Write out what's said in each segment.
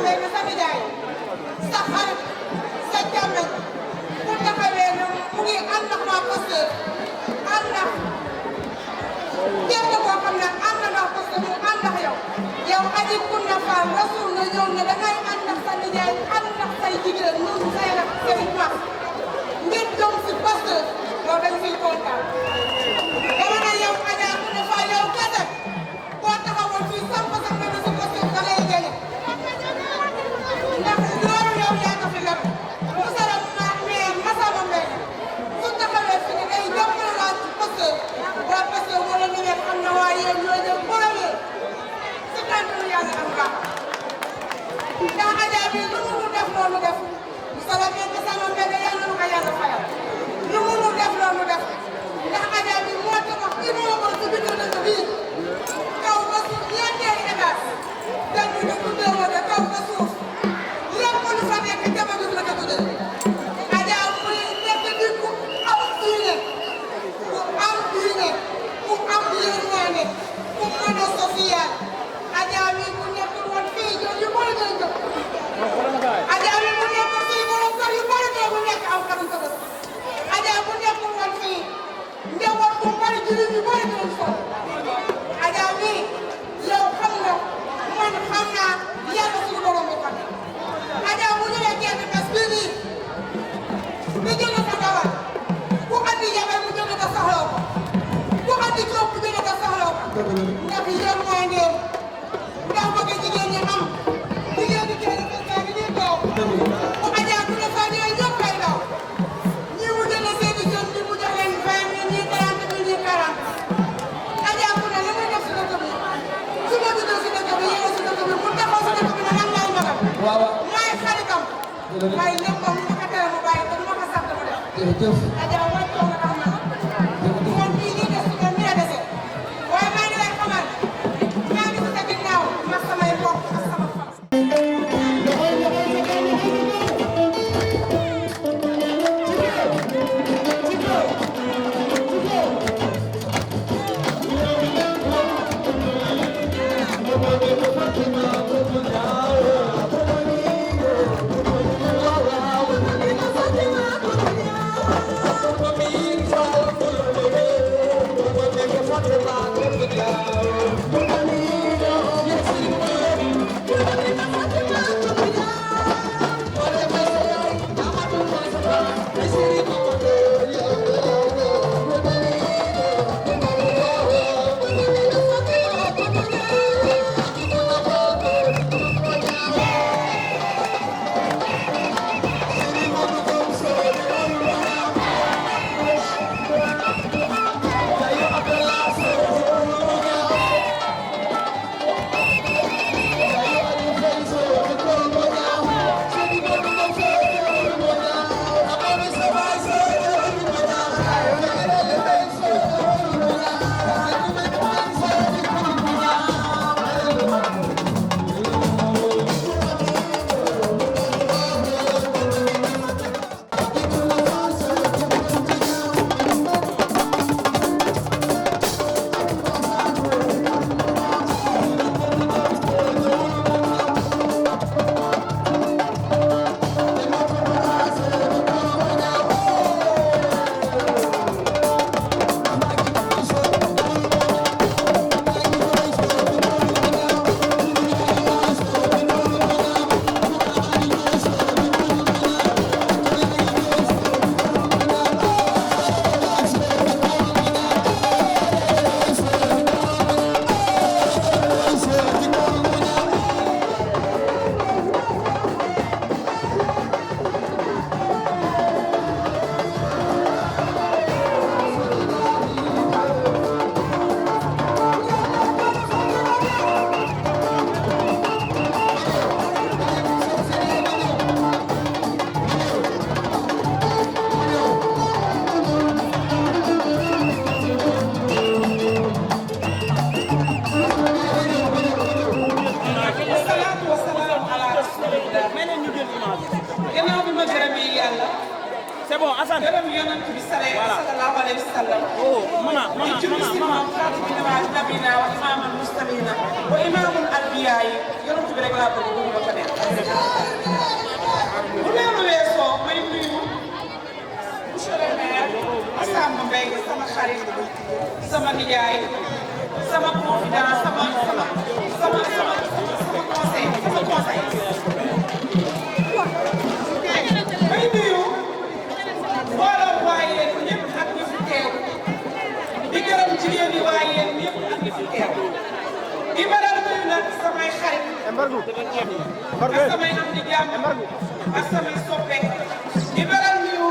mbay mi sa nijaay sa xarit sa jàmmeñ bu taxawee ne mu ngi ànd ak waa Pastef ànd ak képp koo xam ne ànd na ak Pastef mu ànd ak yow yow Aji Kounda Fall rasul nga ñëw ne dangay ànd ak sa nijaay ànd ak say jigéen ñun say rak say mag ngir jëm si Pastef loolu dañ siy kontaan dama ne yow Adja Kounda Fall yow kese boo taxawoon fii samp sa mbir si Pastef da lay gañe ndax loolu yow yaa ko fi leb monsieur le maire Massamba Mbengue su taxawee fi ne day jàppale laa ci Pastef waa Pastef wala ni ngeen xam ne waa yéen ñoo ñëw premier si kàntanu yàlla am baax ndax Adja bi lu mu def loolu def monsieur le maire Massamba Mbengue yàlla na ko yàlla fayal lu mu def loolu def ndax Adja bi moo tax immeuble ci biir dëkk bii kaw ba suuf ñeenteeli étage dañ ko def de kaw ba suuf lépp lu fa nekk jamono la ko tuddee Adja muy nekk di ku am diine ku am diine ku am yërmande ku mën a social Adja mi bu nekkul woon fii yu bëri day jóg Adja mi bu nekkul fii borom kër yu bëri day bu nekk am xarum ko Adja bu nekkul woon fii njaboot bu bëri jullit yu bëri dañ sol Adja mi yow xam nga man xam naa yàlla suñu borom bi xam Adja bu ñu nee kenn bés bii nii nga jënd sa dawal ku andi yabe mu jënd ko soxla ko ku andi jóob mu jënd ko soxla ko ndax yéen mooy ngeen ndax bëgg jigéen ñi am jigéen ñi kenn kaa ngi nii toog bu Adja Kounda Fall yooyu ñëpp ay daw ñii mu jënd seeni jën ñi mu jox leen 20 000 ñii 30 000 ñii 40 Adja Kounda la muy def si dëkk bi su ma juddoo si dëkk bi yéen si dëkk bi mu taxaw si dëkk bi ne nan lay magam maay xaritam maay léppam mu ko tere mu bàyyi te du ma ko sax dama def Adja mooy toog nga tax na moom bii lii des si nii la dese waaye maa ngi lay xamal maa ngi si sa ginnaaw mag samay mbokk ak sama fam c'est bon Assane gërëm yonent bi sallallahu alayhi wa sallam mama خاتم النبيين wa imamul muslimina wa imamul anbiya yonent bi rek laa bëgg bu ma ko neex bu loolu weesoo may nuyu monsieur le maire Massamba Mbengue sama xarit sama nijaay sama confident sama conseil may nuyu mbooloo waaye ñëpp ak ñi fi teew di gërëm jigéen ñi waaye ñëpp ak ñi fi teew di baral nuyu nag samay xarit ak samay am di jàmm ak samay soppe di baral nuyu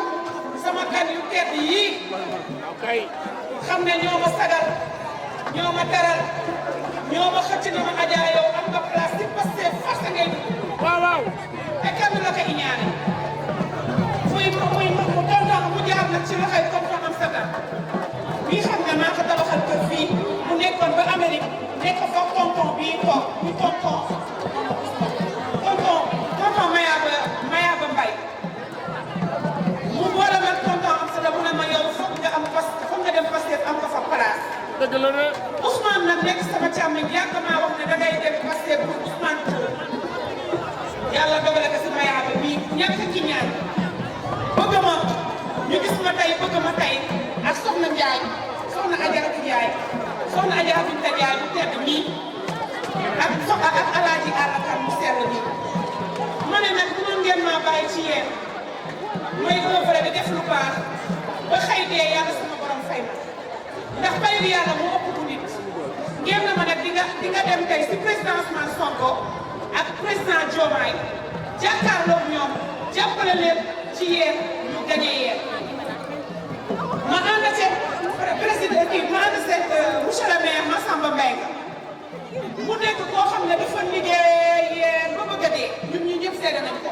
sama gan yu tedd yii xam ne ñoo ma sagal ñoo ma teral ñoo ma xëcc na ma Adja yow am nga place ci Pastef force ngay waaw te kenn la ko iñaane muy mu tonton mu jaar nag ci loxoy tonton am sa dara bii xam ne maa ko tabaxal kër fii mu nekkoon ba Amérique nekk fa tonton bii toog ñu tonton Mayaba Mbaye mu boole nag tonton am sa dara mu ne ma yow foog nga dem Pastef am nga fa place. dëgg la de. Ousmane nag nekk sama càmmiñ yàgg maa wax ne dangay dem Pastef pour Ousmane Touré yàlla dogale ko si Mayaba bii ñàkk ci ñaan bëgg ma ñu gis ma tey bëgg ma tey ak soxna Ndiaye soxna Ajaratu Ndiaye soxna Ajaratu Ndiaye bu tedd mii ak alaaji àllakan mu sell nii ma ne nag mënoon ngeen maa bàyyi ci yéen may œuvre di def lu baax ba xëy dee yàlla sama borom fay ma ndax bayu yàlla moo ëpp bu nit ngeen na ma nag di nga dem tey si président Ousmane Sonko ak président Diomaye jàkkaarloog ñoom jàppale leen ci yéen ñu gañe yéen ma ànd ak président kii ma ànd ak monsieur le maire Massamba Mbengue mu nekk koo xam ne dafa liggéey yéen ba bëgg a dee ñun ñu ñëpp seede nañ ko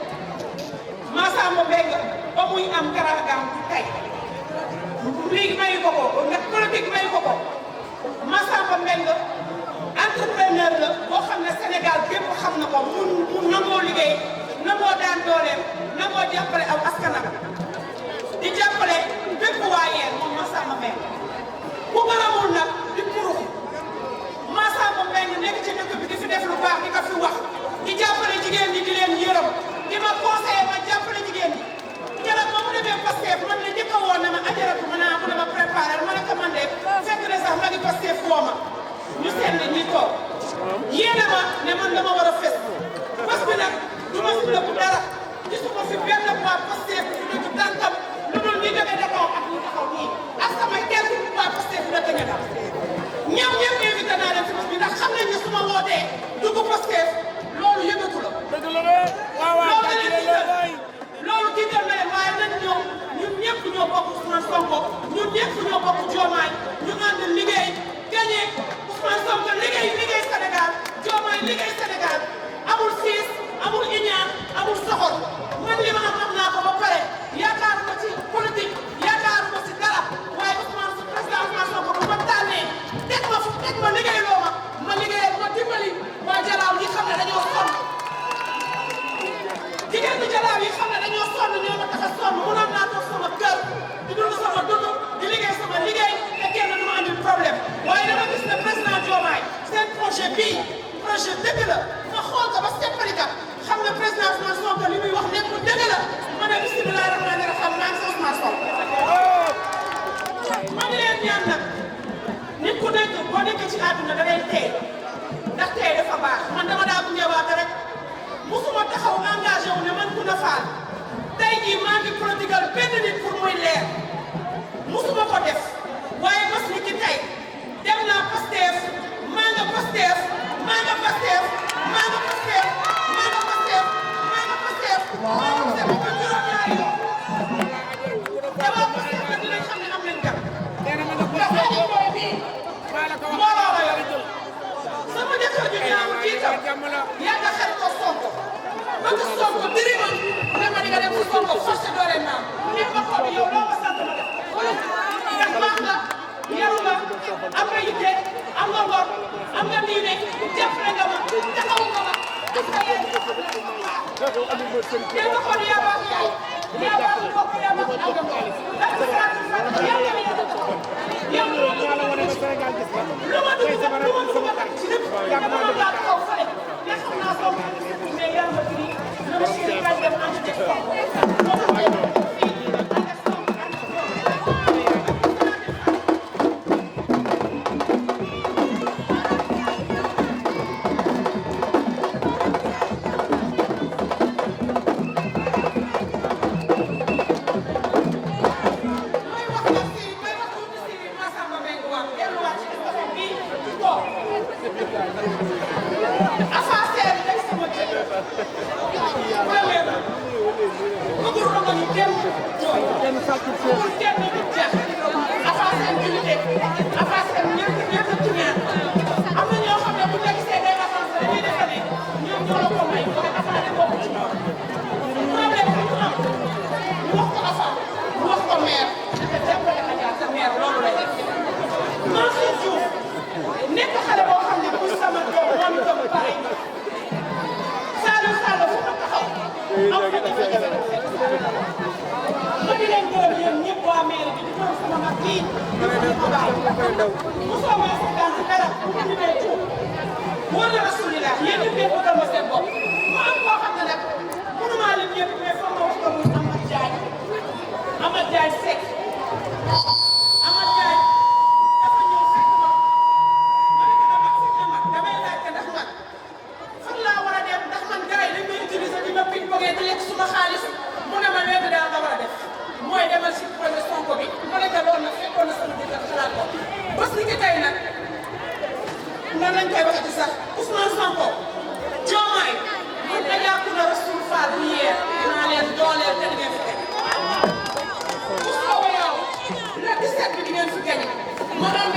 Massamba Mbengue ba muy am karagam tey léegi mayu ko ko ndax politique mayu ko ko Massamba Mbengue entrepreneur la boo xam ne Sénégal bépp xam na ko mu nangoo liggéey nangoo daan dooleem nangoo jàppale aw askanam di jàppale bépp waa yéen moom Massamba Mbengue ku gërëmul nag di purux Massamba Mbengue nekk ci dëkk bi di fi def lu baax di ko fi wax di jàppale jigéen ñi di leen yërëm di ma conseillé ma jàppale jigéen ñi keroog ba mu demee Pastef man la njëkk a woo ne ma ajaratu ma naa ko dama préparé ma ne ko man de fekk na sax ma ngi Pastef woo ma ñu seet ne ñuy toog yéene ma ne man dama war a fes parce que nag du ma fi nëbb dara gisuma fi benn waa Pastef fi dëgg tànkam lu dul ñi jóge Dakar ak ñi taxaw nii ak samay quelques waa Pastef la gën a dal ñoom ñëpp invité naa leen si bés bi ndax xam nañ ne su ma wootee dugg Pastef loolu yëngatu la. dëgg la de waaw waaw loolu tiital na leen waaye nañ ñëw ñun ñëpp ñoo bokk Ousmane Sonko ñun ñëpp ñoo bokk Diomaye ñu ànd liggéey gagné Ousmane Sonko liggéey Sénégal Diomaye liggéey Sénégal amul siis amul iñaan amul soxor man li ma am naa ko ba pare yaakaaruma ci politique yaakaaruma ci dara waaye président Ousmane Sonko bu ma tànnee teg ma liggéey loo ma liggéeyal ma dimbali waa Jalaaw yi xam ne dañoo sonn jigéen ñi Jalaaw yi xam ne dañoo sonn ñoo ma tax a sonn mënoon naa toog sama kër di dund sama dund di liggéey sama liggéey te kenn du ma andil problème waaye dama gis ne président Diomaye seen projet bii projet dëgg la ma xool ko ba seppali ka xam ne président Ousmane Sonko li muy wax nekkul dëgg la ma ne bisimilah rahmaani rahiim maa ngi si Ousmane Sonko ma ngi leen ñaan nag nit ku nekk boo nekkee ci àdduna da ngay tey ndax tey dafa baax man dama daa bu ñëwaate rek musuma taxaw engagé wu ne man ku na faal tey jii maa ngi politigal benn nit pour muy leer musuma ko def waaye bés ni ki tey dem naa Pastef maa nga Pastef maa nga Pastef maa nga Pastef maa nga Pastef maa nga Pastef maa nga Pastef ba juróom-ñaari yoon dama Pastef ba dinañ xam ne am nañ jàpp ndax Aliou Boye bii mbooloo la yor sama jëkkër ju ñaaw jiitam yàgg xarit ko Sonko bëgg Sonko diri ma ne ma di nga dem ci Sonko forcé doole naa ne ma ko yow loo ma sant ma def ndax baax nga yaru nga am nga yitte am nga ngor am nga diine jàppale nga ma taxawu nga ma def nga yéen ne ma ko yaa baax yaay yaa baax mbokk yaa baax àndandoo ndax yàlla na yàlla taxaw yow lu ma dugg ci lépp dama laa taxaw fële ne xam naa kii ko bàyyi mosoo maa seetaan si dara bu ko ñëwee ci wóor na rasulillah yéen ñëpp ngeen bëggal ma seen bopp mu am koo xam ne nag mënumaa lim ñëpp mais foog ma wax ko muy Amath Diagne Seck Amath Diagne dafa ñëw fekk ma ma ne ko dama fekk na mag damay laajte ndax man fan laa war a dem ndax man gars yi dañ may utiliser di ma ping pongee di lekk suma xaalis mu ne ma léegi daal nga war a def mooy demal si projet Sonko bi ma ne ko loolu nag fekkoon na sama jëkkër xalaat ko bés ni ki tey nag nan lañ koy waxati sax Ousmane Sonko Diomaye man na yàqu na Rasoul Fall bu yeer dinaa leen dooleel te di ngeen fi teg Ousmane yow le 17 bi di ngeen fi gañe ma doon